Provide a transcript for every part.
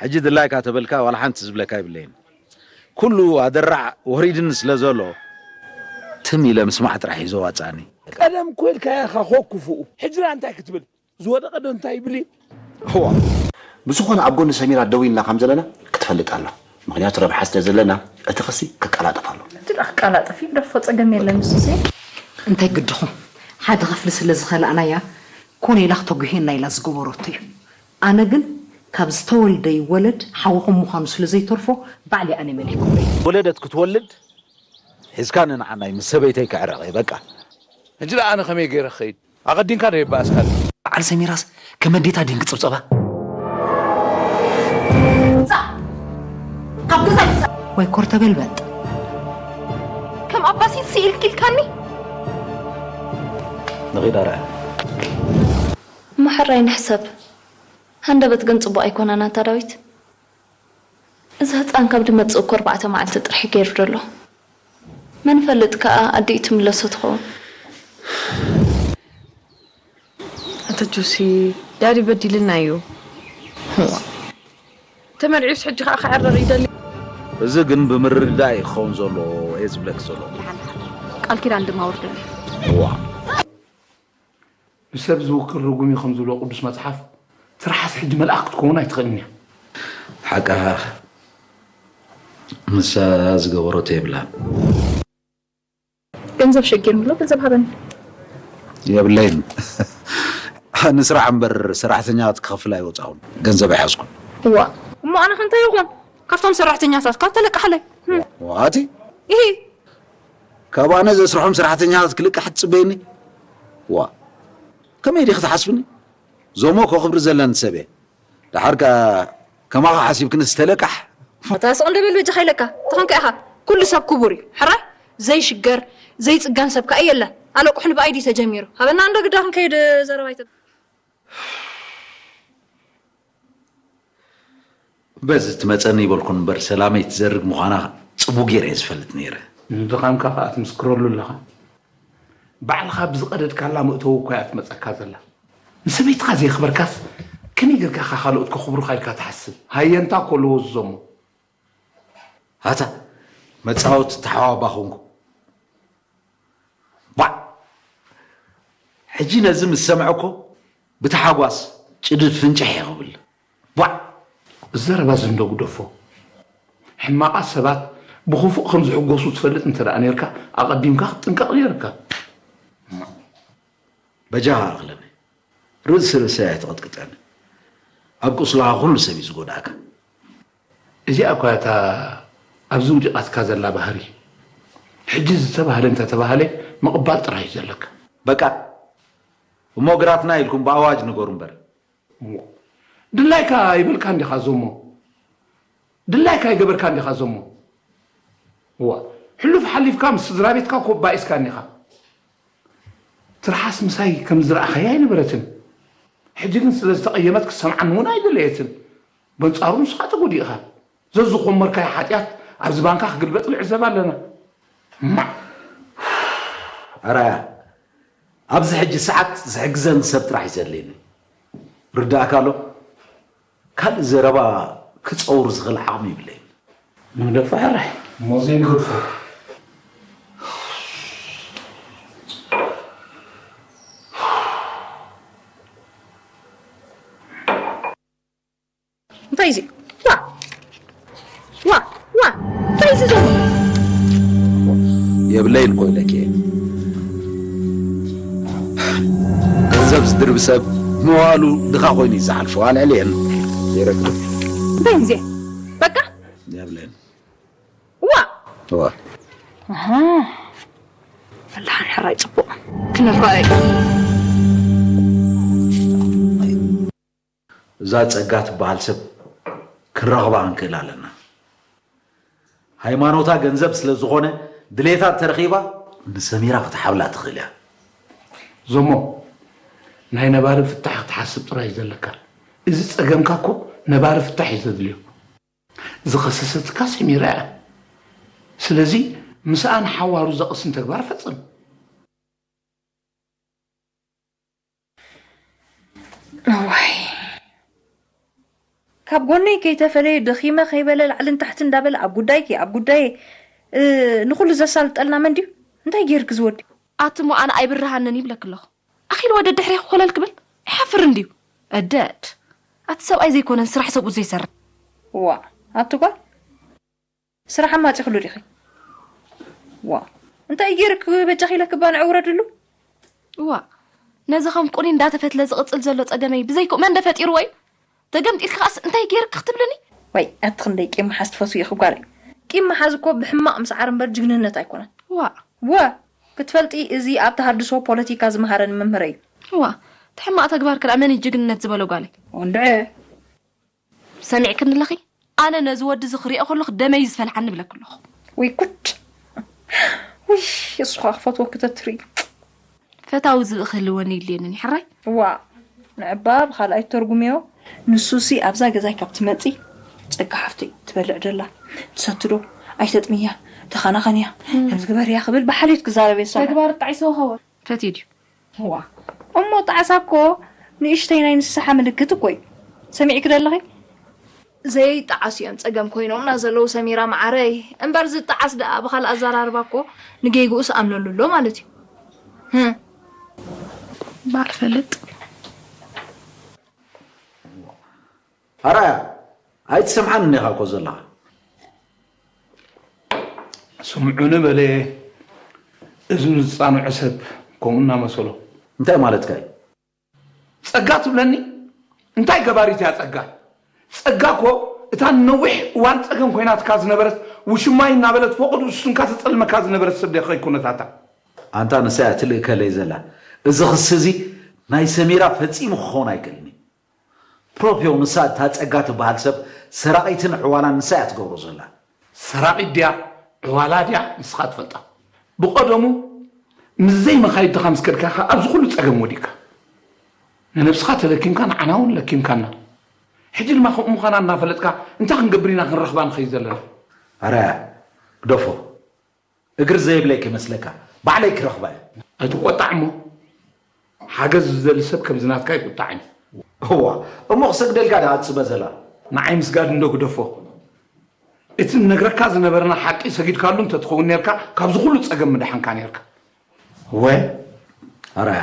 ሕጂ ድላይካ ተበልካ ዋላ ሓንቲ ዝብለካ ይብለይን። ኩሉ ኣደራዕ ወሪድኒ ስለ ዘሎ ትም ኢለ ምስማዕ ጥራሕ እዩ ዘዋጻኒ። ቀደም እኮ ኢልካያ ኢኻ ኮኩፍኡ። ሕጂ ደኣ እንታይ ክትብል? ዝወደቐ ዶ እንታይ ይብል እዩ? እዋ። ብዝኾነ ኣብ ጎኒ ሰሚራ ደው ኢልና ከም ዘለና ክትፈልጥ ኣሎ። ምኽንያቱ ረብሓ ስለ ዘለና እቲ ክሲ ክቀላጠፍ ኣሎ። እቲ ደኣ ክቀላጠፍ እዩ፣ ደፎ ጸገም የለን ንሱሲ። እንታይ ግድኹም? ሓደ ክፍሊ ስለ ዝኸላእናያ ኮነ ኢላ ክተጉሄና ኢላ ዝገበረቶ እዩ። ኣነ ግን ካብ ዝተወልደ ይወለድ ሓውኹም ምዃኑ ስለ ዘይተርፎ ባዕሊ ኣነ መሊኩለይ። ወለደት ክትወልድ ሒዝካ ንንዓናይ ምስ ሰበይተይ ክዕረቕ እየ በቃ። ሕጂ ደኣ ኣነ ከመይ ገይረ ክኸይድ? ኣቐዲምካ ዶ የባእስካኒ? በዓል ሰሚራስ ከም ኣዴታ ድን ክጽብጸባ? ውጻእ! ካብ ገዛይ ውጻእ! ወይ ኮር ተገልበጥ። ከም ኣባሲት ስኢልኪ ኢልካኒ? ንኺድ ኣርኣያ። እሞ ሕራይ ንሕሰብ። ሃንደበት ግን ጽቡቕ ኣይኮነን ኣታ ዳዊት። እዚ ህጻን ካብ ድመጽእ እኮ ኣርባዕተ መዓልቲ ጥርሒ ገይሩ ደሎ። መን ይፈልጥ ከኣ ኣዲኡ ትምለሶ ትኸውን። ኣታ ጆሲ፣ ዳዲ በዲልና እዩ። ተመርዒዩስ ሕጂ ከኣ ክዕረር ይደሊ። እዚ ግን ብምርድዳእ እዩ ክኸውን ዘለዎ እየ ዝብለኪ ዘለኹ። ቃል ኪዳን ድማ ኣውርደለይ። እዋ። ንሰብ ዝውክል ርጉም እዩ ከም ዝብሎ ቅዱስ መጽሓፍ፣ ትርሓስ ሕጂ መልኣኽ ክትከውን ኣይትኽእልን እያ። ሓቃ ንሳ ዝገበረቶ የብላን። ገንዘብ ሸጊርኒ ኣሎ፣ ገንዘብ ሃበኒ። የብለይን። ንስራሕ እምበር ሰራሕተኛ ክትከፍል ኣይወጻኹን። ገንዘብ ኣይሓዝኩን። እዋ፣ እሞ ኣነ ከ እንታይ ይኹን? ካብቶም ሰራሕተኛታት ካብ ተለቅሓለይ። ዋቲ? ኢሂ። ካብ ኣነ ዘስርሖም ሰራሕተኛታት ክልቅሕ ትጽበየኒ? ዋ፣ ከመይ ዲኺ ትሓስብኒ? ዞሞ እኮ ክብሪ ዘለኒ ሰብ እየ። ደሓር ከኣ ከማኻ ሓሲብክንስ ተለቃሕ። ኣታ ስቕ እንደ በል በጃኻ ኢለካ። ተኾንካ ኢኻ። ኩሉ ሰብ ክቡር እዩ። ሕራይ ዘይሽገር፣ ዘይጽገን ሰብ ከኣ የለን። ኣለቁሕ ንብኣይ ድዩ ተጀሚሩ? ሃበና እንዶ ግዳ ክንከይድ ዘረባ ኣይተ- በዚ ትመጸኒ ይበልኩን እምበር ሰላመይ ትዘርግ ምዃና ጽቡቕ ገይረ እየ ዝፈልጥ ነይረ። ንድኻምካ ከኣ ትምስክረሉ ኣለኻ። ባዕልኻ ብዝቐደድካላ መእተዊ እኮ እያ ትመጸካ ዘላ። ንሰበይትኻ ዘየኽበርካስ ከመይ ጌርካ ኢኻ ካልኦት ከኽብሩኻ ኢልካ ትሓስብ? ሃየንታ እኮ ኣለዎ ዝዞሞ። ኣታ መጻወቲ ተሓዋባ ኾንኩ። ባዕ! ሕጂ ነዚ ምስ ሰምዐ እኮ ብታሓጓስ ጭድድ ፍንጭሕ እየ ክብል። ባዕ! ዘረባ ዝንዶ ግደፎ። ሕማቓት ሰባት ብኽፉእ ከም ዝሕጎሱ ትፈልጥ እንተ ደኣ ኔርካ፣ ኣቐዲምካ ክትጥንቀቕ ኔርካ። በጃኻ ኣኽለኒ። ርእሲ ርእሰይ ኣይትቐጥቅጠኒ። ኣብ ቁስልኻ ኩሉ ሰብ እዩ ዝጎድኣካ። እዚኣ እኳ እታ ኣብዚ ውዲቓትካ ዘላ ባህሪ። ሕጂ ዝተባህለ እንተተባህለ ምቕባል ጥራይ እዩ ዘለካ። በቃ። እሞ ግራትና ኢልኩም ብኣዋጅ ንገሩ እምበር። እሞ ድላይካ ይበልካ እንዲኻ ዞሞ። ድላይካ ይገበርካ እንዲኻ ዞሞ። እዋ፣ ሕሉፍ ሓሊፍካ ምስ ስድራ ቤትካ እኮ ባኢስካ እኒኻ። ትርሓስ ምሳይ ከም ዝረኣኻያ ኣይነበረትን። ሕጂ ግን ስለ ዝተቐየመት ክትሰምዓኒ እውን ኣይደለየትን። በንጻሩ ንስኻ ተጎዲእኻ። ዘዝኾመርካዮ ሓጢኣት ኣብዚ ባንካ ክግልበጥ ንዕዘብ ኣለና። ማዕ! ኣራያ፣ ኣብዚ ሕጂ ሰዓት ዝሕግዘኒ ሰብ ጥራሕ እዩ ዘድልየኒ። ርዳእካ ኣሎ? ካልእ ዘረባ ክጸውር ዝኽእል ዓቕሚ የብለይን። ንግደፎ ሕራይ። እሞ ዘይንገድፎ። እንታይ እዚ? ዋ! ዋ! ዋ! እንታይ እዚ ዘሎ? የብለይን እኮ ኢለኪ እየ። ገንዘብ ዝድርቢ ሰብ መዋእሉ ድኻ ኮይኑ እዩ ዝሓልፎ። ኣልዕልየን ዘይረክብ። እንታይ እዚ? በቃ? የብለይን። ዋ! ዋ! ኣሃ። ኣላሓን ሕራይ ጽቡቕ። ክነፋይ። እዛ ጸጋ ትበሃል ሰብ ክንረኽባ ክንክእል ኣለና። ሃይማኖታ ገንዘብ ስለ ዝኾነ ድሌታ እንተረኺባ ንሰሚራ ክትሓብላ ትኽእል እያ። ዞሞ፣ ናይ ነባሪ ፍታሕ ክትሓስብ ጥራይ እዩ ዘለካ። እዚ ጸገምካ እኮ ነባሪ ፍታሕ እዩ ዘድልዮ። ዝኸሰሰትካ ሰሚራ እያ። ስለዚ ምስኣ ንሓዋሩ ዘቕስን ተግባር ፈጽም። እዋይ፣ ካብ ጎነይ ከይተፈለየ ደኺመ ከይበለ ላዕልን ታሕትን እንዳበለ ኣብ ጉዳይኪ ኣብ ጉዳየ፣ እ፣ ንኹሉ ዘሳልጠልና መን ድዩ? እንታይ ጌርኪ ዝወዲ? ኣቲ እሞ ኣነ ኣይብርሃንን ይብለኪ ኣለኹ። ኣኺሉ ወደ ድሕሪ ኮለል ክብል ኣይሓፍርን ድዩ? እደድ። ኣቲ ሰብኣይ ዘይኮነን ስራሕ ሰብኡ ዘይሰርሕ። ዋ፣ ኣቲ ጓል ስራሕ ኣማጺኽሉ ዲኺ? ዋ፣ እንታይ ጌርኪ በጃኺ ኢለኪ ባንዕ ውረድሉ? ዋ፣ ነዚ ከም ቁኒ እንዳተፈትለ ዝቕጽል ዘሎ ጸገመይ ብዘይክኡ መን ዶ ፈጢርዎ እዩ? ተገምጢልኪ ኸኣስ እንታይ ጌርኪ ክትብልኒ? ወይ፣ ኣቲ ክንደይ ቂም ምሓዝ ትፈትዊ ኢኺ ጓለይ። ቂም ምሓዝ እኮ ብሕማቕ ምስዓር እምበር ጅግንነት ኣይኮነን። ዋ። ወ፣ ክትፈልጢ እዚ ኣብ ተሃድሶ ፖለቲካ ዝመሃረኒ መምህረይ እዩ። ዋ፣ እቲ ሕማቕ ተግባርኪ ደኣ መን እዩ ጅግንነት ዝበሎ ጓለይ? ወንድዐ። ሰሚዕክኒ ኣለኺ? ኣነ ነዚ ወዲ እዚ ክሪኦ ከለኹ ደመይ እዩ ዝፈልሓኒ እብለኪ ኣለኹ። ወይ ጉድ! ውይ፣ እሱ ኸኣ ክፈትወኪ ተትርኢ። ፈታዊ ዝብኢ ክህልወኒ ይድልየኒ ሕራይ። ዋ፣ ንዕባ ብኻልኣይ ትተርጉምዮ። ንሱሲ ኣብዛ ገዛይ ካብ ትመጺ ጸጋ ሓፍተይ ትበልዕ ደላ ትሰቲ ዶ ኣይተጥምያ ተኸናኸንያ ከምዚ ግበርያ ክብል ብሓልዮት ክዛረብ የሰምዕ። ተግባር ጣዒሶ ኸወ። ፈትዩ ድዩ? ዋ፣ እሞ ጣዕሳ እኮ ንእሽተይ ናይ ንስሓ ምልክት እኮ እዩ። ሰሚዕኪ ዶ ኣለኺ? ዘይጣዓሱ እዮም ጸገም ኮይኖምና ዘለዉ ሰሚራ መዓረይ። እምበር ዝጣዓስ ደኣ ብኻልእ ኣዘራርባ እኮ ንጌግኡ ስኣምነሉ ኣሎ ማለት እዩ። ህም። ባል ፈልጥ። ኣርኣያ፣ ኣይትሰምዓን እኒኻ እኮ ዘለኻ። ስምዑኒ በለ፣ እዝኑ ዝጻንዖ ሰብ ከምኡ እናመሰሎ። እንታይ ማለትካ እዩ? ጸጋ ትብለኒ? እንታይ ገባሪት እያ ጸጋ? ጸጋ እኮ እታ ንነዊሕ እዋን ጸገም ኮይናትካ ዝነበረት ውሽማይ እናበለት ፈቐዱ ስንካ ተጸልመካ ዝነበረት ሰብ ዶ ኣይኮነታታ? ኣንታ ንሳ እያ ትልእከለይ ዘላ። እዚ ክሲ እዚ ናይ ሰሚራ ፈጺሙ ክኸውን ኣይክእልን እዩ። ፕሮፕዮ ንሳ እታ ጸጋ ትበሃል ሰብ ሰራቒትን ዕዋላን ንሳ እያ ትገብሮ ዘላ። ሰራቒት ድያ ዕዋላ ድያ ንስኻ ትፈልጣ። ብቐደሙ ምስ ዘይመኻይድኻ ምስ ከድካ ኢኻ ኣብዚ ኩሉ ጸገም ወዲቕካ። ንነብስኻ ተለኪምካ ንዓና እውን ለኪምካና። ሕጂ ድማ ከምኡ ምዃና እናፈለጥካ እንታይ ክንገብር ኢና ክንረኽባ ንኸይድ ዘለና? ኣረ ግደፎ። እግሪ ዘይብለይ ከይመስለካ፣ ባዕለይ ክረኽባ እየ። ኣይትቆጣዕ እሞ፣ ሓገዝ ዝደሊ ሰብ ከምዚ ናትካ ኣይቁጣዕን እዩ። እዋ፣ እሞ ክሰግደልካ ድኣ ትጽበ ዘላ? ንዓይ ምስጋድ እንዶ ግደፎ። እቲ ንነግረካ ዝነበርና ሓቂ ሰጊድካሉ እንተትኸውን ነርካ፣ ካብዚ ኩሉ ጸገም ምደሓንካ ነርካ። እወ፣ ኣርኣያ፣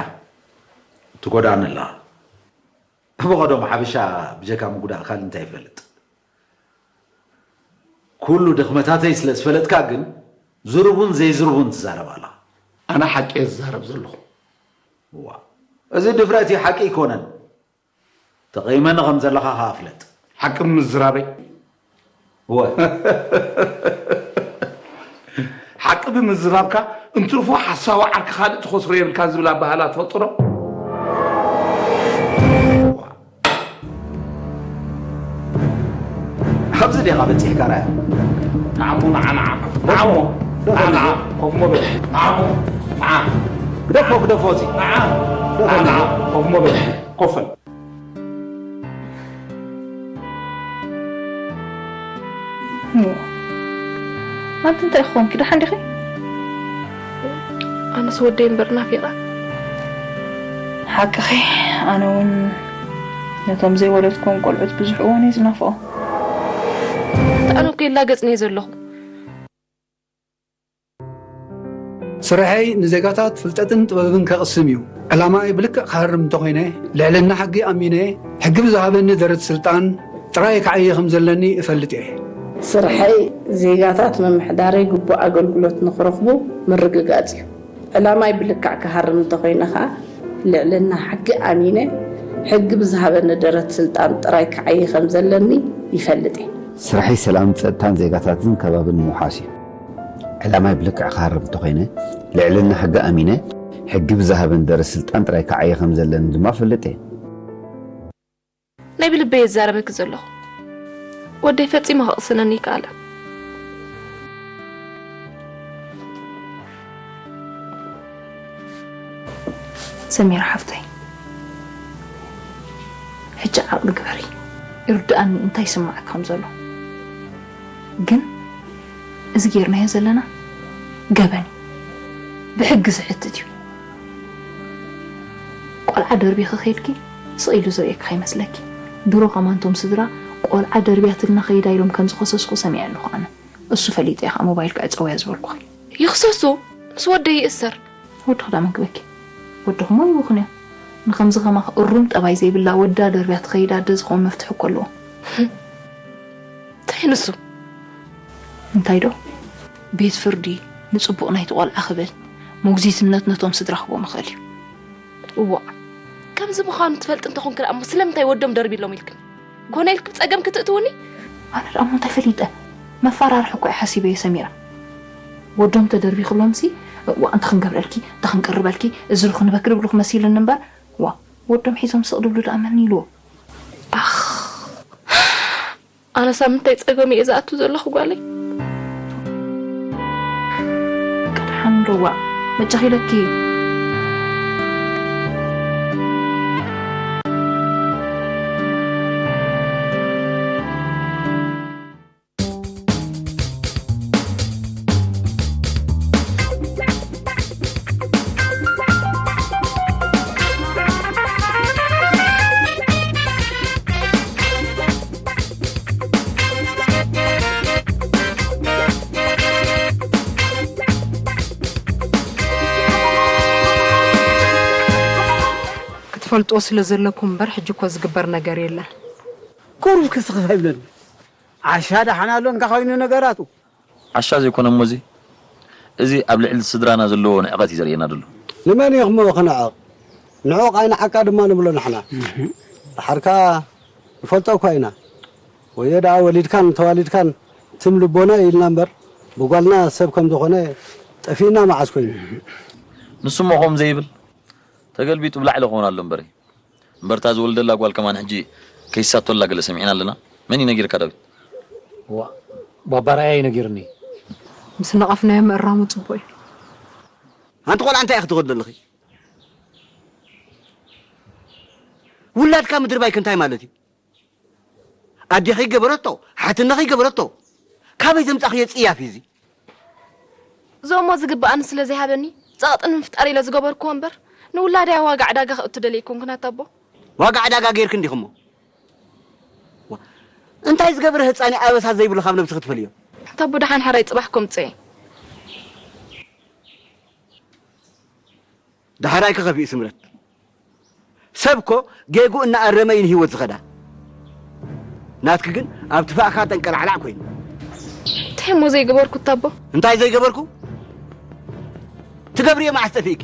ትጎድኣኒ ኣለኻ። ብቐደም ሓበሻ ብጀካ ምጉዳእ ካልእ እንታይ ይፈልጥ? ኩሉ ድኽመታተይ ስለ ዝፈለጥካ ግን ዝሩቡን ዘይዝሩቡን ትዛረብ ኣለኻ። ኣነ ሓቂ እየ ዝዛረብ ዘለኹ። እዋ፣ እዚ ድፍረት እዩ፣ ሓቂ ኣይኮነን። ተቐይመኒ ከም ዘለኻ ኸኣ ፍለጥ። ሓቂ ብምዝራበይ? እወ። ሓቂ ብምዝራብካ እንትርፎ ሓሳዊ ዓርኪ ካልእ ትኸስሮ የብልካን ዝብል ኣበሃህላ ትፈልጡ ዶ? ኣብዚ ዲኻ በጺሕካ ራያ? ንዓሞ፣ ንዓ፣ ንዓ። ንዓሞ። ንዓ፣ ንዓ። ኮፍ እሞ በል። ንዓሞ። ንዓ። ግደፎ፣ ግደፎ እዚ። ንዓ። ግደፎ ንዓ፣ እዚ። ንዓ። ኮፍ እሞ በል። ኮፍ በል። እሞ፣ ኣንቲ እንታይ ክኾንኪ? ደሓን ዲኺ? ኣነስ ወደይ እምበር ናፊቐ። ሓቅኺ፣ ኣነ እውን ነቶም ዘይወለድክዎም ቆልዑት ብዙሕ እዋን እየ ዝናፍቖም። ኣነ እኮ ይላገጽኒ እየ ዘለኹ። ስርሐይ ንዜጋታት ፍልጠትን ጥበብን ከቕስም እዩ። ዕላማይ ብልክዕ ክሃርም እንተኾይነ፣ ልዕልና ሕጊ ኣሚነ፣ ሕጊ ብዝሃበኒ ደረት ስልጣን ጥራይ ክዓዪ ከም ዘለኒ እፈልጥ እየ። ስርሐይ ዜጋታት ምምሕዳረይ ግቡእ ኣገልግሎት ንኽረኽቡ ምርግጋጽ እዩ። ዕላማይ ብልክዕ ክሃርም እንተኾይነ ኸኣ፣ ልዕልና ሕጊ ኣሚነ፣ ሕጊ ብዝሃበኒ ደረት ስልጣን ጥራይ ክዓዪ ከም ዘለኒ ይፈልጥ እየ። ስርሐይ ሰላም፣ ጸጥታን ዜጋታትን ከባብን ምውሓስ እዩ። ዕላማይ ብልክዕ ክሃርም እንተኾይነ፣ ልዕልና ሕጊ ኣሚነ፣ ሕጊ ብዝሃበኒ ደረት ስልጣን ጥራይ ክዓዪ ከም ዘለኒ ድማ እፈልጥ እየ። ናይ ብልበይ እዛረበኪ ዘለኹ። ወደይ ፈጺሙ ከቕስነኒ ኣይከኣለን። ሰሚራ ሓፍተይ፣ ሕጂ ዓቕሊ ግበሪ። ይርድኣኒ እንታይ ይስምዓኪ ከም ዘሎ። ግን እዚ ጌርናዮ ዘለና ገበን እዩ። ብሕጊ ዝሕትት እዩ። ቆልዓ ደርቢኺ ከይድኪ ስቕ ኢሉ ዝርእየኪ ከይመስለኪ። ድሮ ከማን ቶም ስድራ ቆልዓ ደርብያትልና ከይዳ ኢሎም ከም ዝኸሰስኩ ሰሚዐ ኣለኹ ኣነ። እሱ ፈሊጠ እየ ከዓ ሞባይል ክዕጸው እያ ዝበልኩኺ። ይኽሰሱ፣ ምስ ወደይ ይእሰር። ወድኺ ዳ መን ክበኪ? ወድኽሞ ይብኹን እዮም። ንኸምዚ ከማኽ እሩም ጠባይ ዘይብላ ወዳ ደርብያ ትኸይድ ኣደ ዝኸውን መፍትሒ እኮ ኣለዎ። እንታይ ንሱ? እንታይ ዶ? ቤት ፍርዲ ንጽቡቕ ናይቲ ቆልዓ ክብል ሞግዚትነት ነቶም ስድራ ክቦ ምኽእል እዩ። እዋእ፣ ከምዚ ምዃኑ ትፈልጥ እንተኾንክ ደኣ እሞ ስለምንታይ ወዶም ደርቢሎም ኢልክን? ኮነ ኢልክ ብጸገም ክትእትውኒ? ኣነ ደኣ እሞ እንታይ ፈሊጠ? መፋራርሒ እኮ እየ ሓሲበዮ ሰሚራ። ወዶም ተደርቢኽሎምሲ፣ ዋእ እንተ ክንገብረልኪ፣ እንተ ክንቅርበልኪ፣ እዚ ዶ ክንበኪ ድብሉኽ መሲሉኒ እምበር፣ ዋእ፣ ወዶም ሒዞም ስቕ ድብሉ ደኣ መን ኢልዎ? ኣኽ። ኣነስ ኣብ ምንታይ ጸገም እየ ዝኣቱ ዘለኹ ጓለይ? ቅድሓን ዶ ዋእ መጫኺለኪ። ክትፈልጥዎ ስለ ዘለኩም እምበር፣ ሕጂ እኮ ዝግበር ነገር የለን። ቁሩብ ክስኽፍ ኣይብለኒ። ዓሻ ደሓን ኣሎ እንካ ኮይኑ ነገራቱ። ዓሻ ዘይኮነ እሞ እዚ፣ እዚ ኣብ ልዕሊ ስድራና ዘለዎ ንዕቐት እዩ ዘርእየና ዘሎ። ንመን ኢኹሞ ክነዕቕ? ንዑቕ ኣይንዓቃ ድማ ንብሎ ንሕና። እህ። ደሓር ከኣ ንፈልጦ እኳ ኢና። ወዮ ደኣ ወሊድካን ተዋሊድካን ትም ልቦና ኢልና እምበር፣ ብጓልና ሰብ ከም ዝኾነ ጠፊእና መዓስ ኮይኑ። ንሱ እሞ ከምኡ ዘይብል፣ ተገልቢጡ ብላዕሊ ክኾን ኣሎ እምበሪ። እምበርታ ዝወልደላ ጓል ከማን ሕጂ ከይሳቶላ ገለ ሰሚዕና ኣለና። መን እዩ ነጊርካ ዳዊት? ዋ፣ ባባ ረኣያ እዩ ነጊርኒ። ምስ ነቐፍናዮ ምእራሙ ጽቡቕ እዩ። ኣንቲ ቆልዓ እንታይ ኢኺ ትኸዲ ዘለኺ? ውላድካ ምድርባይክ እንታይ ማለት እዩ? ኣዴኺ ገበረቶ፣ ሓትነኺ ገበረቶ። ካበይ ዘምጻኽዮ ጽያፍ እዩ እዚ? ዞሞ ዝግብኣኒ ስለ ዘይሃበኒ፣ ጸቕጢ ንምፍጣር ኢለ ዝገበርክዎ እምበር፣ ንውላደይ ኣብ ዋጋ ዕዳጋ ከእቱ ደልየ ኣይኮንኩን ኣታ ኣቦ። ዋጋ ዕዳጋ ጌርኪ እንዲኽሞ? ዋ፣ እንታይ ዝገበረ ህጻን እዩ ኣበሳ ዘይብሉ ካብ ነብስኺ ትፈልዮ? ኣታ ኣቦ ደሓን ሓራይ ጽባሕ ከምጽኦ እየ። ዳሕራይ ከኸፊእ ስምረት። ሰብ እኮ ጌጉ እናኣረመ እዩ ንህይወት ዝኸዳ። ናትኪ ግን ኣብ ትፋእካ ጠንቀላዕላዕ ኮይኑ። እንታይ እሞ ዘይገበርኩ ኣታ ኣቦ? እንታይ ዘይገበርኩ? ትገብርዮ መዓስ ጠፊእኪ?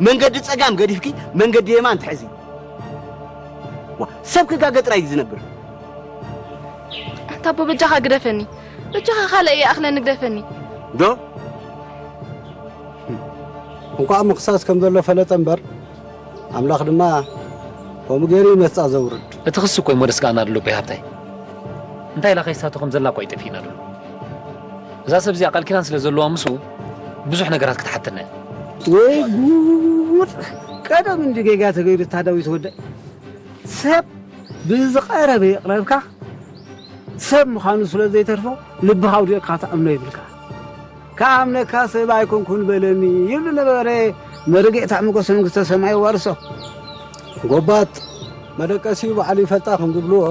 መንገዲ ጸጋም ገዲፍኪ መንገዲ የማን ትሕዚ። ዋ፣ ሰብ ክጋገ ጥራይ እዩ ዝነብር። ኣንታ ኣቦ በጃኻ ግደፈኒ። በጃኻ ካልእ ይኣኽለኒ ግደፈኒ። ዶ? እንቋዕ ምኽሳስ ከም ዘሎ ፈለጠ እምበር፣ ኣምላኽ ድማ ከምኡ ገይሩ እዩ መስጻ ዘውርድ። እቲ ክሲ እኮ እዩ ሞደስ ከኣ ናድሎ ኣቦይ ሃብታይ። እንታይ ኢላ ከይሳቶ ከም ዘላ እኮ እዩ ጠፊእና ዘሎ። እዛ ሰብ እዚኣ ቃል ኪዳን ስለ ዘለዋ ምስኡ ብዙሕ ነገራት ክትሓተና እያ። ወይ ጉድ! ቀደም እንዲ ጌጋ ተገይሩ እታ ዳዊት ወደ ሰብ ብዝቐረበ የቕረብካ፣ ሰብ ምዃኑ ስለ ዘይተርፎ ልብኻ ኣውዲቕካ ትኣምኖ ይብልካ። ክኣምነካ ሰብ ኣይኮንኩን በለኒ ይብሉ ነበረ መርጌታ ሞገስ መንግስተ ሰማይ የዋርሶ። ጎባጥ መደቀሲኡ ባዕሉ ይፈልጣ ከም ዝብልዎ፣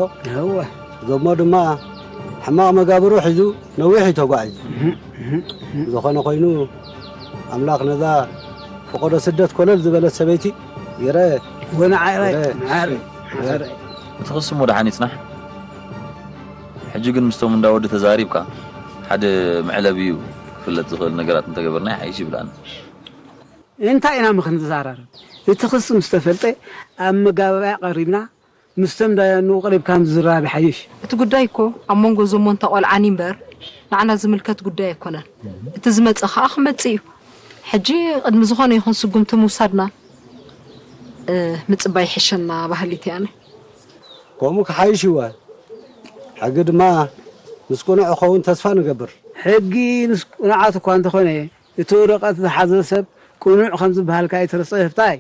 እወ። ዞሞ ድማ ሕማቕ መጋብሩ ሒዙ ነዊሕ እዩ ተጓዒዙ። እህ፣ እህ፣ እህ። ዝኾነ ኮይኑ፣ ኣምላኽ ነዛ ፈቐዶ ስደት ኮለል ዝበለት ሰበይቲ ይረ። ወንዓረ፣ ይረ። ንዓረ፣ ይረ። ንዓረ። እቲ ክሲ እሞ ደሓን ይጽናሕ። ሕጂ ግን ምስቶም እንዳ ወዲ ተዛሪብካ፣ ሓደ መዕለቢኡ ክፍለጥ ዝኽእል ነገራት እንተገበርና ይሓይሽ ይብል ኣነ። እንታይ ኢና እሞ ክንዘራረብ? እቲ ክሲ ምስ ተፈልጠ፣ ኣብ መጋባብያ ቀሪብና፣ ምስቶም ዳያኑ ቀሪብካ ምዝራብ ይሓይሽ። እቲ ጉዳይ እኮ ኣብ መንጎ ዞሞን እታ ቆልዓን እምበር፣ ንዓና ዝምልከት ጉዳይ ኣይኮነን። እቲ ዝመጸ ከኣ ክመጽእ እዩ። ሕጂ ቅድሚ ዝኾነ ይኹን ስጉምቲ ምውሳድና፣ እ፣ ምጽባይ ይሕሸና በሃሊት እየ ኣነ። ከምኡ ክሓይሽ ይዋል። ሕጊ ድማ ምስ ቅኑዕ ክኸውን ተስፋ ንገብር። ሕጊ ምስ ቅኑዓት እኳ እንተኾነ፣ እቲ ወረቐት ዝሓዘ ሰብ ቅኑዕ ከም ዝበሃል ከኣ ኣይትረስዕ ህፍታይ።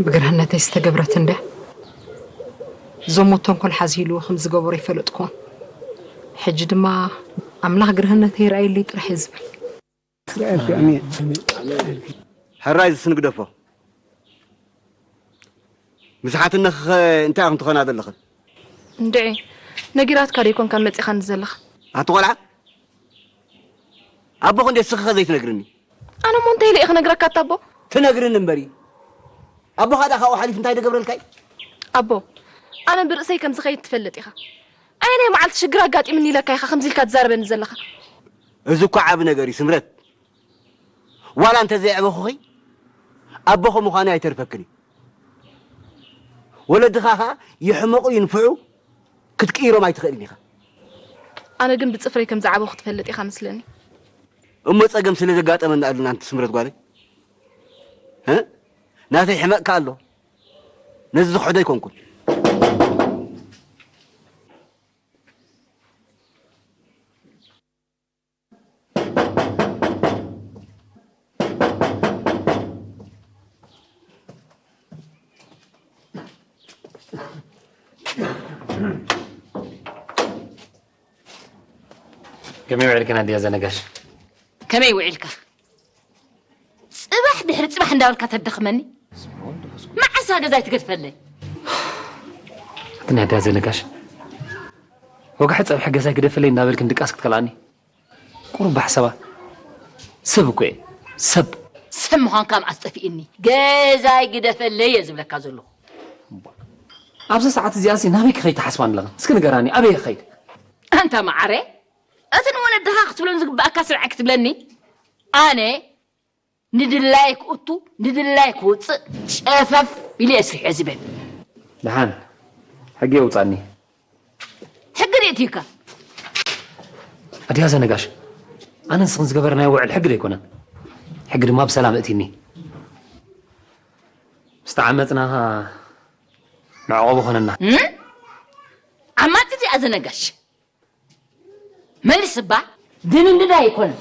ብግርህነተይ ዝተገብረት እንድያ። ዞሞ ተንኮል ሓዚሉ ከም ዝገበሮ ይፈለጥኩዎን። ሕጂ ድማ ኣምላኽ ግርህነተይ ይርኣየለይ ጥራሕ እየ ዝብል። ሕራይ ዝስንግደፎ። ምስ ሓትነኺኸ እንታይ ኢኹም ትኾና ዘለኽን? እንድዒ፣ ነጊራትካ ዶ ይኮንካ መጺኻኒ ዘለኻ? ኣቲ ቆልዓ፣ ኣቦኺ እንዴ ስኽኸ ዘይትነግርኒ? ኣነ እሞ እንታይ ኢለ እየ ክነግረካ ኣታ ኣቦ? ትነግርኒ እምበሪ። ኣቦኻ ደኣ ካብኡ ሓሊፉ እንታይ ደገብረልካ እዩ? ኣቦ፣ ኣነ ብርእሰይ ከም ዝኸይድ ትፈልጥ ኢኻ። ኣየናይ መዓልቲ ሽግር ኣጋጢምኒ ኢለካ ኢኻ ከምዚ ኢልካ ትዛረበኒ ዘለኻ? እዚ እኮ ዓቢ ነገር እዩ ስምረት። ዋላ እንተ ዘየዕበኹኺ ኣቦኺ ምዃኑ ኣይተርፈክን እዩ። ወለድኻ ኸኣ ይሕመቑ ይንፍዑ ክትቅይሮም ኣይትኽእልን ኢኻ። ኣነ ግን ብጽፍረይ ከም ዝዓበኹ ትፈልጥ ኢኻ መስለኒ። እሞ ጸገም ስለ ዘጋጠመና ኣሉና ኣንቲ ስምረት ጓለይ? እ? ናተይ ሕመቕ ከኣ ኣሎ። ነዚ ዝኽሕዶ ኣይኮንኩን። ከመይ ውዒልክን ኣድያ ዘነጋሽ? ከመይ ውዒልካ? ጽባሕ ድሕሪ ጽባሕ እንዳበልካ ተደኽመኒ። መዓሳ ገዛይ ትገድፈለይ? ኣቲ ናይ ኣድያ ዘነጋሽ፣ ወግሐ ጸብሒ ገዛይ ግደፈለይ እንዳበልክን ድቃስ ክትከልኣኒ? ቁሩብ ብሓሳባ ሰብ እኮ እየ። ሰብ። ሰብ ምዃንካ መዓስ ጠፊእኒ? ገዛይ ግደፈለይ እየ ዝብለካ ዘለኹ። ኣብዚ ሰዓት እዚኣሲ ናበይ ክኸይድ ትሓስባ ኣለኽን? እስኪ ንገራኒ፣ ኣበይ ክኸይድ? ኣንታ መዓረ፣ እቲ ንወለድኻ ክትብሎም ዝግብኣካ ስርዐ ክትብለኒ? ኣነ ንድላይ ክእቱ፣ ንድላይ ክውፅእ ጨፈፍ ኢለ እየ ስርሐ ዝበል። ደሓን፣ ሕጊ የውፃኒ። ሕጊ ርእትዩካ። ኣድያ ዘነጋሽ፣ ኣነ ንስኽን ዝገበርናዮ ውዕል ሕጊ ዶ ኣይኮነን? ሕጊ ድማ ብሰላም እእቲኒ። ምስ ተዓመፅና ኸዓ መዕቆቢ ኾነና። እም? ዓማፂ እዚኣ ዘነጋሽ። መልስ እባ ድንድን ኣይኮነን።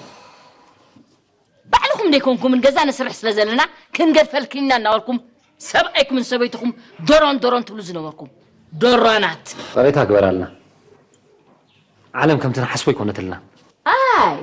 ባዕልኹም ደይኮንኩምን ገዛ ንስርሕ ስለ ዘለና ክንገድፈልክን ኢና እናበልኩም ሰብኣይኩምን ሰበይትኹም ዶሮን ዶሮን ትብሉ ዝነበርኩም ዶራናት። ይቕሬታ ግበራልና። ዓለም ከምቲ ንሓስቦ ኣይኮነትልና። ኣይ።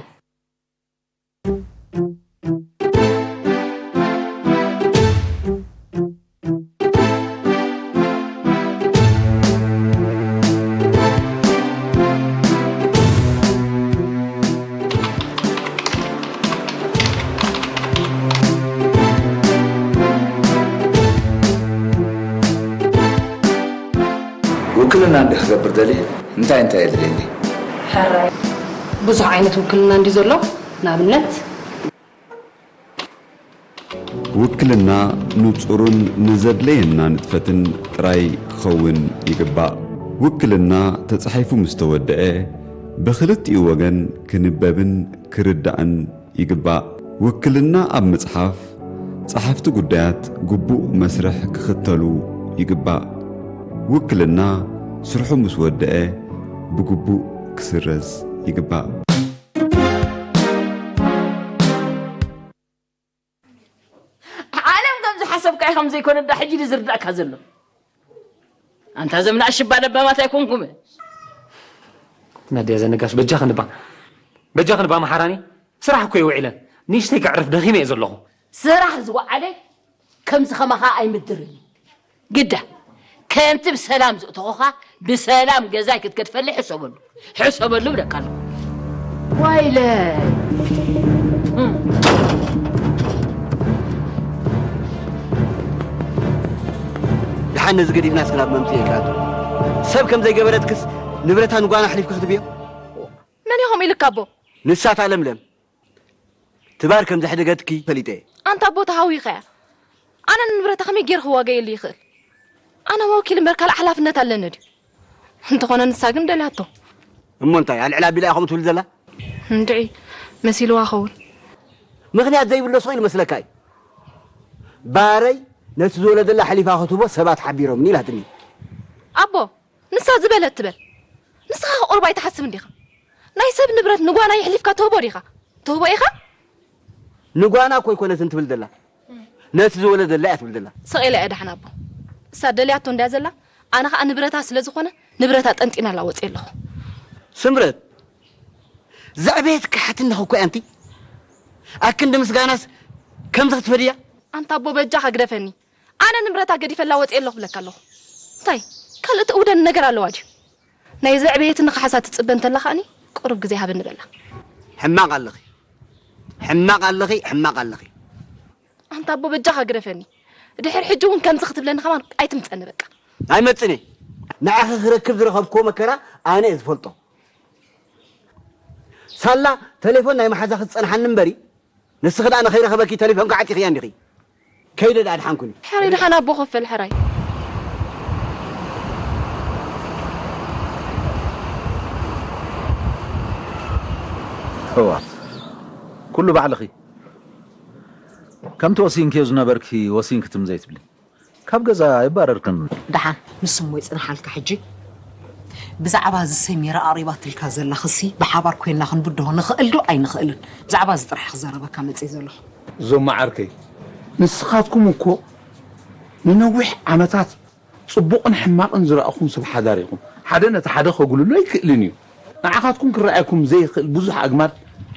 ውክልና እንዲ ክገብር ደልየ እንታይ እንታይ የድልየኒ? ሕራይ ብዙሕ ዓይነት ውክልና እንዲ ዘሎ፣ ንኣብነት፣ ውክልና ንጹርን ንዘድለየና ንጥፈትን ጥራይ ክኸውን ይግባእ። ውክልና ተጻሒፉ ምስ ተወድአ፣ ብኽልቲኡ ወገን ክንበብን ክርዳእን ይግባእ። ውክልና ኣብ ምጽሓፍ፣ ጸሓፍቲ ጉዳያት ግቡእ መስርሕ ክኽተሉ ይግባእ። ውክልና ስርሑ ምስ ወድአ፣ ብግቡእ ክስረዝ ይግባእ። ዓለም ከም ዝሓሰብካዮ ከም ዘይኮነ ዳ ሕጂ ድዩ ዝርዳእካ ዘሎ? ኣንታ ዘምና ሽባ ለባማት ኣይኮንኩም። ናድያ ዘነጋሽ በጃ ክንባ በጃ ክንባ መሓራኒ ስራሕ እኮ ይውዒለን ንእሽተይ ከዕርፍ ደኺመ እየ ዘለኹ። ስራሕ ዝወዓለ ከምዚ ከማኻ ኣይምድርን እዩ። ግዳ ከምቲ ብሰላም ዘእተኹኻ ብሰላም ገዛይ ክትገድፈለይ ሕሰበሉ። ሕሰበሉ እብለካ ኣለኹ። ዋይለይ። ደሓን ነዚ ገዲፍና እስክናብ መምፅኤ ይከኣል። ሰብ ከም ዘይገበረትክስ ንብረታ ንጓና ኣሕሊፍኪ ክትብዮ? መን ኢኹም ኢልካ ኣቦ? ንሳታ ለምለም። ትባር ከም ዘሕደገትኪ ፈሊጠ እየ። ኣንታ ኣቦ ተሃዊኸያ። ኣነ ንንብረታ ከመይ ገይረ ክዋገየሉ ይኽእል? ኣነ ወኪል እምበር ካልእ ሓላፍነት ኣለኒ ድዩ? እንተኾነ ንሳ ግን ደልያቶ። እሞ እንታይ ኣልዕል ኣቢላ ኢኹም ትብል ዘላ? እንድዒ መሲልዋ ኸውን። ምኽንያት ዘይብሎ ስቕ ኢሉ መስለካ እዩ። ባረይ ነቲ ዝወለደላ ሓሊፋ ክትህቦ ሰባት ሓቢሮምኒ ኢላትኒ። ኣቦ ንሳ ዝበለት ትበል። ንስኻ ቁሩብ ኣይትሓስብን ዲኻ? ናይ ሰብ ንብረት ንጓና የሕሊፍካ ትህቦ ዲኻ? ትህቦ ኢኻ? ንጓና እኮ ኣይኮነትን ትብል ዘላ። ነቲ ዝወለደላ እያ ትብል ዘላ። ስቕ ኢላ እያ ደሓን ኣቦ። እሳ ደልያቶ እንድያ ዘላ። ኣነ ኸኣ ንብረታ ስለ ዝኾነ ንብረታ ጠንጢና ላወፅእ ኣለኹ። ስምረት፣ ዘዕበየትኪ ሓትነኺ እኮ እያ ኣንቲ። ኣክንዲ ምስጋናስ ከምዚ ክትፈድያ? ኣንታ ኣቦ በጃኻ ግደፈኒ። ኣነ ንብረታ ገዲፈላ ወፅየ ኣለኹ ብለካ ኣለኹ። እንታይ ካልእ ትእውደኒ ነገር ኣለዋ ድዩ? ናይ ዘዕበየትኒ ካሕሳ ትፅበ እንተላ ከኣኒ ቁሩብ ግዜ ሃበኒ በላ። ሕማቕ ኣለኺ፣ ሕማቕ ኣለኺ፣ ሕማቕ ኣለኺ። ኣንታ ኣቦ በጃኻ ግደፈኒ። ድሕር ሕጂ እውን ከምዚ ክትብለኒ ከማን ኣይትምፀኒ በቃ። ኣይመፅን እየ። ንዓኺ ክረክብ ዝረኸብክዎ መከራ ኣነ እየ ዝፈልጦ። ሳላ ተሌፎን ናይ መሓዛኺ ዝፀንሓኒ እምበሪ ንስኺ ደኣ ንኸይረኸበኪ ተሌፎንኪ ዓጢኽያ እንዲኺ። ከይደ ደኣ ድሓንኩኒ። ሕራይ ደሓን ኣቦ ኸፈል ሕራይ። እዋ ኩሉ ባዕልኺ ከምቲ ወሲንክዮ ዝነበርኪ ወሲንኪ ትም ዘይትብሊ ካብ ገዛ ኣይባረርክን። ደሓን ንሱ እሞ ይፅንሓልካ ሕጂ። ብዛዕባ እዚ ሰሚራ ኣቕሪባትልካ ዘላ ክሲ ብሓባር ኮይንና ክንብድሆ ንኽእል ዶ ኣይንኽእልን? ብዛዕባ እዚ ጥራሕ ክዛረበካ መፅእ ዘለኹ። ዞማ ዓርከይ ንስኻትኩም እኮ ንነዊሕ ዓመታት ፅቡቕን ሕማቕን ዝረኣኹም ሰብ ሓዳር ኢኹም። ሓደ ነቲ ሓደ ከጉልሎ ኣይክእልን እዩ። ንዓኻትኩም ክረኣየኩም ዘይኽእል ብዙሕ ኣግማድ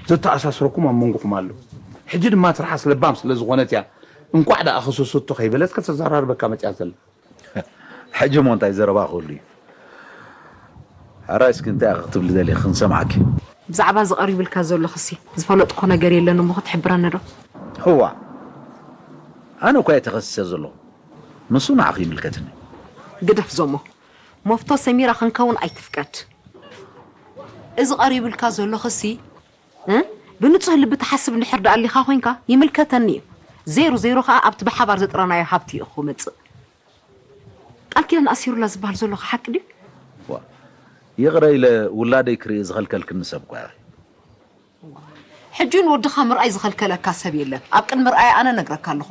ዘተኣሳስረኩም ኣብ መንጎኹም ኣሎ። ሕጂ ድማ ትርሓስ ለባም ስለ ዝኾነት እያ እንቋዕ ደኣ ከሰሰቶ ከይበለት ከተዘራርበካ መፅያ ዘላ። ሕጂ እሞ እንታይ ዘረባ ክህሉ እዩ? ሕራይ እስኪ እንታይ ኢኺ ክትብሊ ደሊኺ ክንሰምዓኪ። ብዛዕባ እዚ ቀሪብልካ ዘሎ ክሲ ዝፈለጥኩ ነገር የለን እሞ ክትሕብረኒ ዶ? ህዋ ኣነ እኳ እየ ተኸሲሰ ዘለኹ። ንሱ ንዓኺ ይምልከትኒ። ግደፍ ዞሞ። መፍቶ ሰሚራ ክንከውን ኣይትፍቀድ። እዚ ቀሪብልካ ዘሎ ክሲ እ ብንጹህ ልቢ ትሓስብ እንድሕር ደኣ ኣሊኻ ኮይንካ ይምልከተኒ እዩ። ዜሩ ዜሩ ከኣ ኣብቲ ብሓባር ዘጥረናዮ ሃብቲ እዩ ክመጽእ። ቃል ኪዳን ኣሲሩላ ዝበሃል ዘሎ ሓቂ ድዩ? ዋ፣ ይቕረ ኢለ ውላደይ ክርኢ ዝኸልከልክኒ ሰብ እኳ ኢኺ። ሕጂ እውን ወድኻ ምርኣይ ዝኸልከለካ ሰብ የለን። ኣብ ቅድሚ ርኣይ ኣነ ነግረካ ኣለኹ።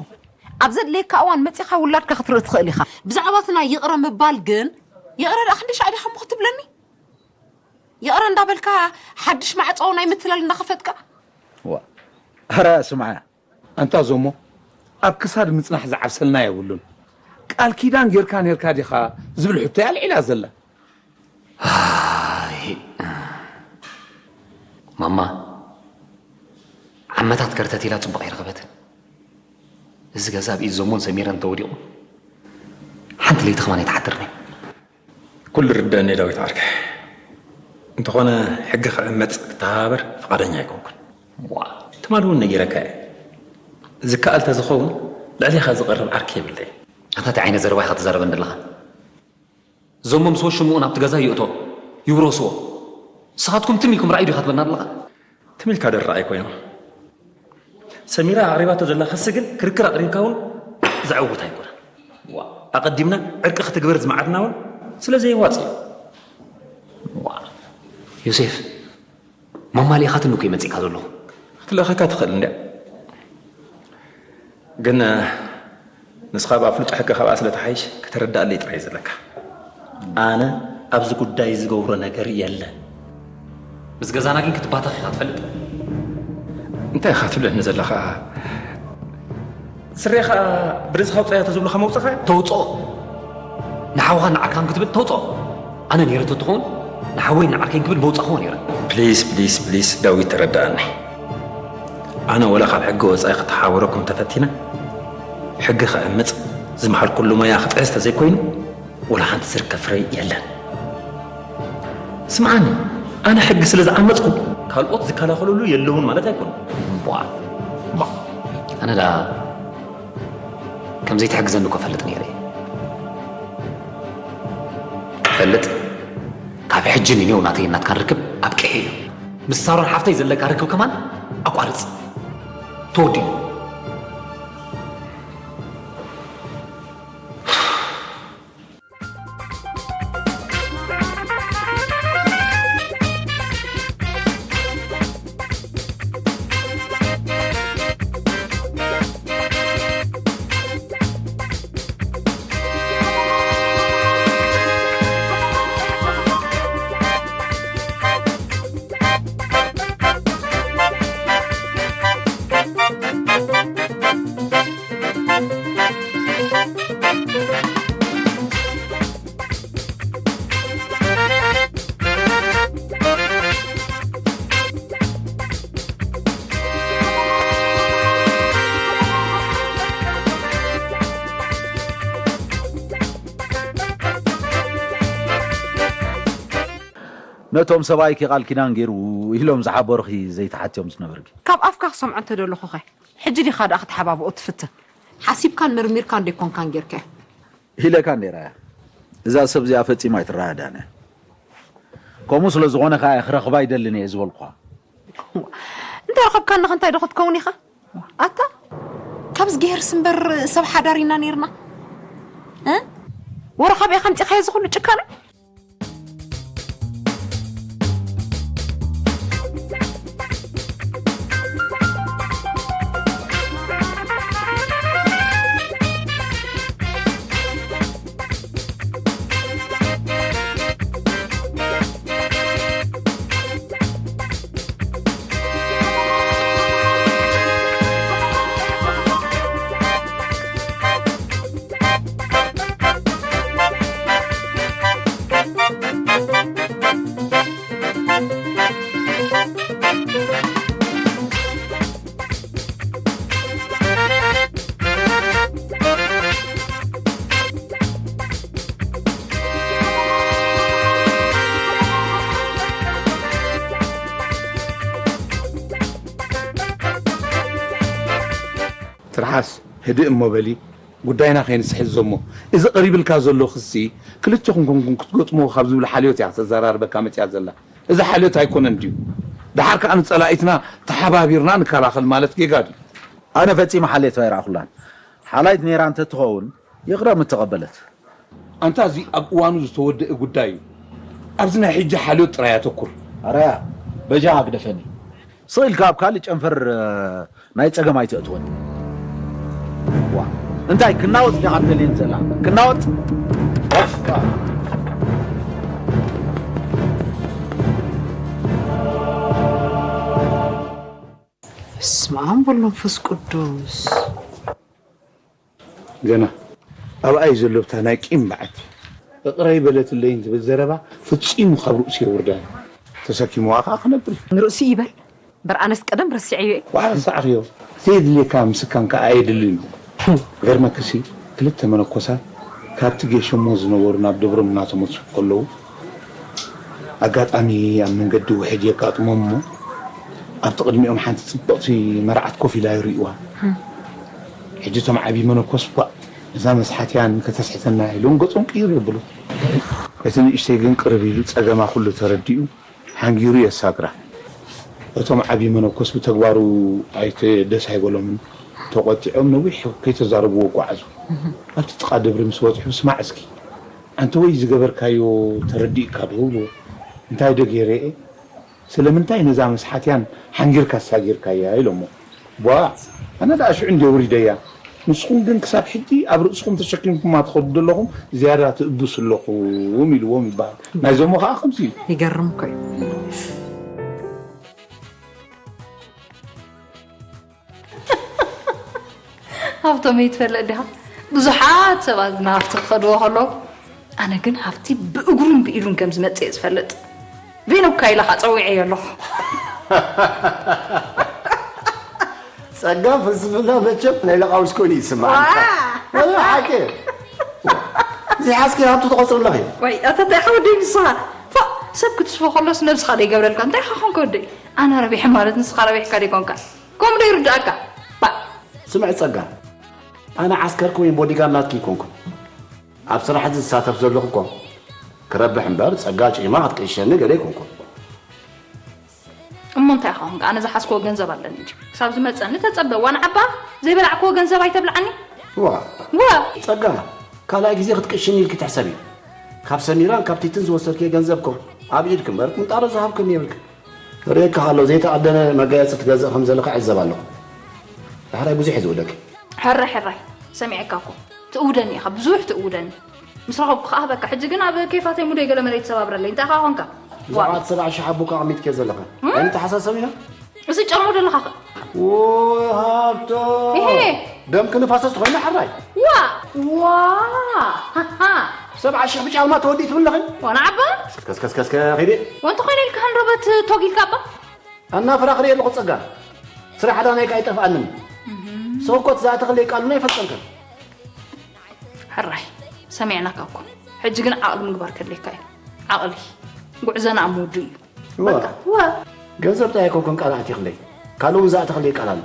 ኣብ ዘድለየካ እዋን መጺኻ ውላድካ ክትርኢ ትኽእል ኢኻ። ብዛዕባ እቲ ናይ ይቕረ ምባል ግን ይቕረ ደኣ ክንደይ ሻዕ ዲኻ እሞ ክትብለኒ? ይቕረ እንዳበልካ ሓድሽ ማዕጾ ናይ ምትላል እንዳኸፈትካ። ዋ፣ ኣረ ስምዓ። ኣንታ ዞሞ ኣብ ክሳድ ምጽናሕ ዝዓብሰልና የብሉን። ቃል ኪዳን ጌርካ ኔርካ ዲኻ ዝብል ሕቶ እያ ኣልዒላ ዘላ። ኣይ፣ ማማ ዓመታት ከርተት ኢላ ጽቡቕ ኣይረኸበትን። እዚ ገዛ ኣብ ኢድ ዞሞን ሰሚረን እንተወዲቑ ሓንቲ ለይቲ ከማን ኣይትሓድርን እያ። ኩሉ ይርደኣኒ ዳዊት ዓርከይ። እንተኾነ ሕጊ ክዕመጽ ክተሃባበር ፍቓደኛ ኣይኮንኩን። ዋእ ትማሊ እውን ነጊረካ እየ። ዝከኣል ተዝኸውን ልዕሌኻ ዝቐርብ ዓርኪ የብለይን። ኣታ ታይ ዓይነት ዘረባ ኢኻ ትዛረበኒ ዘለኻ? ዞሞ ምስ ወሽምኡ ናብቲ ገዛ ይእቶ ይውረስዎ። ንስኻትኩም ትም ኢልኩም ርኣዩ ዲኻ ትብለና ዘለኻ? ትም ኢልካ ዶ ርኣይ ኮይኖም? ሰሚራ ኣቕሪባቶ ዘላ ክሲ ግን ክርክር ኣቕሪብካ እውን ዘዕውት ኣይኮነን። ኣቐዲምና ዕርቂ ክትግበር ዝመዓድና እውን ስለ ዘየዋጽእ እዩ። ዮሴፍ፣ ማማ ልኢኻትኒ እኮ እዩ መጺእካ ዘለኹ። ክትልእኸካ ትኽእል እንድያ። ግን ንስኻ ብኣፍልጦ ሕጊ ካብኣ ስለ ትሓይሽ ከተረድኣለይ ጥራይ እዩ ዘለካ። ኣነ ኣብዚ ጉዳይ ዝገብሮ ነገር የለን። ምስ ገዛና ግን ክትባተኽ ኢኻ ትፈልጥ? እንታይ ኢኻ ትብለኒ ዘለኻ? ስረይ ኸኣ ብርእስኻ ውጻያ ተዝብሉኻ መውጻኻ? ተውጽኦ። ንሓውኻን ንዓርካን ክትብል ተውጽኦ። ኣነ ነይረ ተትኸውን ንሓወይን ንዓርከይን ክብል መውጻኽዎ ነይረ። ፕሊስ ፕሊስ ፕሊስ ዳዊት ተረድኣኒ። ኣነ ወላ ካብ ሕጊ ወጻኢ ክተሓባበረኩም ተፈቲነ ሕጊ ከዕምጽ ዝመሃርኩሉ ሞያ ክጥሕስ ተዘይኮይኑ ወላ ሓንቲ ዝርከብ ፍረ የለን። ስምዓኒ ኣነ ሕጊ ስለ ዝዓመጽኩ ካልኦት ዝከላኸሉሉ የለውን ማለት ኣይኮነን። እምቧ እምቧ ኣነ ደኣ ከም ዘይትሕግዘኒ እኮ እፈልጥ ነይረ እየ። ፈልጥ ካብ ሕጂ ንኔው ናተይን ናትካን ርክብ ኣብቂሑ እዩ። ምስ ሳሮን ሓፍተይ ዘለካ ርክብ ከማን ኣቋርጽ። ተወዲኡ። እቶም ሰብኣይኪ ቃል ኪዳን ገይሩ ኢሎም ዝሓበሩኺ ዘይተሓትዮም ዝነበርኪ? ካብ ኣፍካ ክሰምዖ እንተ ደለኹኸ? ሕጂ ዲኻ ደኣ ክትሓባብኦ ትፍትን? ሓሲብካን መርሚርካን ዶ ኣይኮንካን ጌርካዮ? ኢለካ ነይረ። እዛ ሰብ እዚኣ ፈጺማ ኣይትረዳዳእን እያ። ከምኡ ስለ ዝኾነ ከኣ እየ ክረኽባ ይደልን እየ ዝበልኩኻ። እንተ ረኸብካኒ ኸ እንታይ ዶ ክትከውን ኢኻ? ኣታ፣ ካብዚ ገይርስ እምበር ሰብ ሓዳር ኢና ነይርና። እ? ወረ ካበይ ኢኻ ኣምጺኻዮ እዚ ኩሉ ጭካነ? ትርሓስ፣ ህድእ እሞ በሊ፣ ጉዳይና ከይንስሕት ዘሞ። እዚ ቀሪብልካ ዘሎ ክሲ፣ ክልቴኹም ኮንኩም ክትገጥምዎ ካብ ዝብል ሓልዮት እያ ከተዘራርበካ መጺኣ ዘላ። እዚ ሓልዮት ኣይኮነን ድዩ? ደሓር ከኣ ንጸላኢትና ተሓባቢርና ንከላኸል ማለት ጌጋ ድዩ? ኣነ ፈጺመ ሓልዮት ኣይረኣኹላን። ሓላይት ነይራ እንተትኸውን፣ ይቕረ ምተቐበለት። ኣንታ እዚ ኣብ እዋኑ ዝተወደአ ጉዳይ እዩ። ኣብዚ ናይ ሕጂ ሓልዮት ጥራይ ኣተኩር። ኣራያ፣ በጃኻ ግደፈኒ። ስቕ ኢልካ ኣብ ካልእ ጨንፈር፣ እ፣ ናይ ጸገም ኣይተእትወኒ። ዋ፣ እንታይ ክናወጽ ዲኻ ትደልየኒ ዘላ? ክናወጽ? በስመ ኣብ ወወልድ ወመንፈስ ቅዱስ። ገና ኣብኣ እዩ ዘሎ ብታ ናይ ቂም በዓቲ። እቕረ ይበለትለይን ትብል ዘረባ ፍጺሙ ካብ ርእሱ የውርዳ። ተሰኪምዋ ከኣ ክነብር እዩ። ንርእሱ ይበል። እምበር ኣነስ ቀደም ረሲዐዮ እየ። ዋዕላ ሰዓኽዮ። ዘየድልየካ ምስካን ከኣ ኣየድልን እዩ። ገርመክሲ ክልተ መነኮሳት ካብቲ ጌሾሞ ዝነበሩ ናብ ደብሮም እናተመልሱ ከለዉ ኣጋጣሚ ኣብ መንገዲ ውሕጅ የጋጥሞም እሞ ኣብቲ ቅድሚኦም ሓንቲ ጽብቕቲ መርዓት ኮፍ ኢላ ይርእይዋ። ሕጂ እቶም ዓብዪ መነኮስ ቧእ እዛ መስሓትያን ከተስሕተና ኢሎም ገጾም ቅይር የብሉ። እቲ ንእሽተይ ግን ቅርብ ኢሉ ጸገማ ኩሉ ተረዲኡ ሓንጊሩ የሳግራ። እቶም ዓብዪ መነኮስ ብተግባሩ ኣይተ ደስ ኣይበሎምን። ተቖጢዖም ነዊሕ ከይተዛረብዎ ጓዓዙ። ኣብቲ ጥቓ ደብሪ ምስ በጽሑ ስማዕ እስኪ ኣንተ ወይ ዝገበርካዮ ተረዲእካ ዶ? እንታይ ዶ ገይረ እየ? ስለምንታይ ነዛ መስሓትያን ሓንጊርካ ኣሳጊርካያ? ኢሎሞ። ቧእ! ኣነ ደኣ ሽዑ እንድየ ውሪደያ። ንስኹም ግን ክሳብ ሕጂ ኣብ ርእስኹም ተሸኪምኩማ ትኸዱ ዘለኹም ዝያዳ ትእብሱ ኣለኹም ኢልዎም ይበሃል። ናይዞሞ ከኣ ከምዚ እዩ። ይገርም እኮ እዩ። ሃብቶም ይትፈልጥ ዲኻ? ብዙሓት ሰባት ንሃብቲ ክኸድዎ ከለዉ ኣነ ግን ሃብቲ ብእግሩን ብኢዱን ከም ዝመጽእ እየ ዝፈልጥ። ቬኖካ ኢለ ኸኣ ጸዊዐዮ ኣለኹ። ጸጋ ፍልስፍና መቸም ናይ ለቃውስ ኮይኑ ይስማዓኒ። ዋእ! ሓቂ። ዘይሓዝኪ ሃብቲ ትቆጽሩ ኣለኺ። ወይ፣ ኣታ እንታይ ኢኻ ወደይ ንስኻ? ፋእ፣ ሰብ ክትስፎ ከሎስ ነብስኻ ዶ ይገብረልካ? እንታይ ኢኻ ኾንካ ወደይ? ኣነ ረቢሐ ማለት ንስኻ ረቢሕካ ዶ ይኮንካ? ከምኡ ዶ ይርድኣካ? ባእ። ስምዒ ጸጋ፣ ኣነ ዓስከርኪ ወይ ቦዲጋርድ ናትኪ ኣይኮንኩን። ኣብ ስራሕ እዚ ዝሳተፍ ዘለኹ እኮ ክረብሕ እምበር ጸጋ ጭማ ክትቅይሸኒ ገለ ኣይኮንኩን። እሞ እንታይ ኸውን? ኣነ ዝሓዝክዎ ገንዘብ ኣለኒ እንጂ። ክሳብ ዝመጸኒ ተጸበ። ዋን ዓባ ዘይበላዕክዎ ገንዘብ ኣይተብልዓኒ። ዋ። ዋ። ጸጋ፣ ካልኣይ ግዜ ክትቅይሽኒ ኢልኪ ትሕሰቢ። ካብ ሰሚራን ካብ ቲትን ዝወሰድክዮ ገንዘብ እኮ ኣብ ኢድኪ እምበር ቁንጣሮ ዝሃብክኒ የብልክን። ርእየካ ኣሎ፣ ዘይተኣደነ መጋየጺ ትገዝእ ከም ዘለኻ ዕዘብ ኣለኹ። ዳሕራይ ብዙሕ እየ ዝእውደኪ። ሕራይ፣ ሕራይ፣ ሰሚዐካ እኮ። ትእውደኒ ኢኻ፣ ብዙሕ ትእውደኒ። ምስ ረኸብኩ ክኣህበካ። ሕጂ ግን ኣብ ኬፋተይ ሙደይ ገለ መለ ይተሰባብረለይ። እንታይ ኢኻ ኾንካ? ዋ። ብዛዕባ እቲ ሰብዓ ሺሕ ኣቦካ ኣቐሚጥክዮ ዘለኻ። እም? ኣይንተሓሳሰብ ኢና? እዚ ጨርሞ ዘለኻ ኸ? ዎ፣ ሃብቶ። እሄ። ደምኪ ንፋሰስ ትኾይና ሕራይ። ዋ፣ ዋ። ሃሃ። ሰብዓ ሺሕ ብጫልማ ተወዲእ ትብል ኣለኺ? ዋና ዓባ? ከስከስከስከ ኺዲ። ወንተ ኮይነ ኢልካ ሃንደበት ቶግ ኢልካ ኣባ? ኣናፍራ ክርኢ ኣለኹ ጸጋ። ስራሕ ኣዳናይ ከኣ ኣይጠፍኣንን። እህም። ሰው እኮ እቲ ዝኣተኽለይ ቃሉን ኣይፈልጠንክን። ሕራይ፣ ሰሚዕናካ እኮ። ሕጂ ግን ዓቕሊ ምግባር ከድልየካ እዩ። ዓቕሊ። ጉዕዞና ኣብ ምውዱ እዩ። እዋ፣ ዋ ገንዘብ ጥራይ ኣይኮንኩን ቃል ኣእቲኽለይ፣ ካልእ እውን ዝኣተኽለይ ቃል ኣሎ።